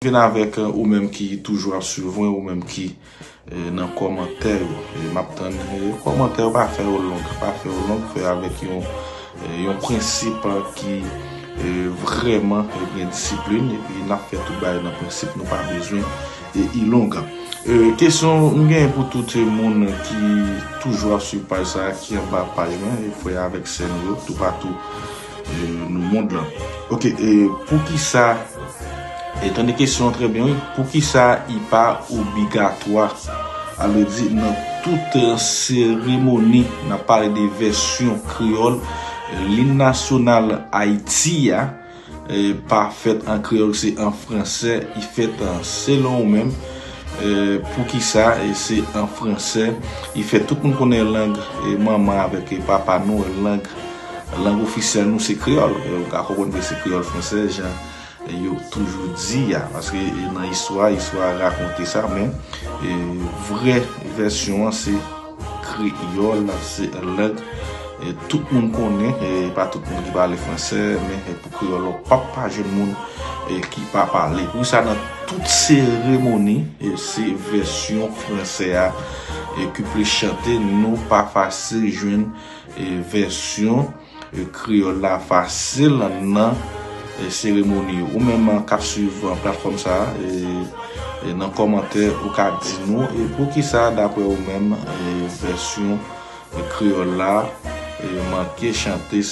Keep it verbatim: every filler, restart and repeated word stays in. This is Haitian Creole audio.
vin avèk ou menm ki toujou ap swiv mwen, ou menm ki e, nan kòmantè yo. E, m ap tann e, kòmantè yo, pa fè yo long, pa fè yo long, fè avèk yon, e, yon prensip ki e, vrèman e, gen disiplin, epi n ap fè tout bagay nan prensip, nou pa bezwen e, i long. E, kesyon m gen pou tout moun ki toujou ap swiv paj sa a, ki anba paj mwen, e, frè avèk sè nou yo, toupatou e, nan mond lan. Ok, e, poukisa E tande kesyon an trè byen, wi. Poukisa i pa obligatwa? A vle di, nan tout seremoni, n ap pale de vèsyon kreyòl, lim nasyonal Ayiti a, e, pa fèt an kreyòl, se an fransè, i fèt an, selon ou menm, e, poukisa, e, se an fransè, i fèt, tout moun konnen lang, e, manman avèk, e, papa nou, lang, lang ofisyèl nou, se kreyòl. E, ou ka konprann ke se kreyòl fransè, jan yo toujou di a, paske e, nan istwa, istwa rakonte sa, men e, vrè vèsyon an se kreyòl, se lang e, tout moun konnen, e, pa tout moun ki pale fransè, men e, pou kreyòl, ou p ap pa jwenn moun e, ki pa pale. Pou sa, nan tout seremoni, e, se vèsyon fransè a e, ki plis chante, nou pa fasil jwenn e, vèsyon e, kreyòl la fasil nan e, seremoni yo. Ou menm k ap swiv e, platfòm sa a, e, e, nan kòmantè, ou ka di nou, e, poukisa, daprè ou menm, e, vèsyon e, kreyòl la e, manke chante,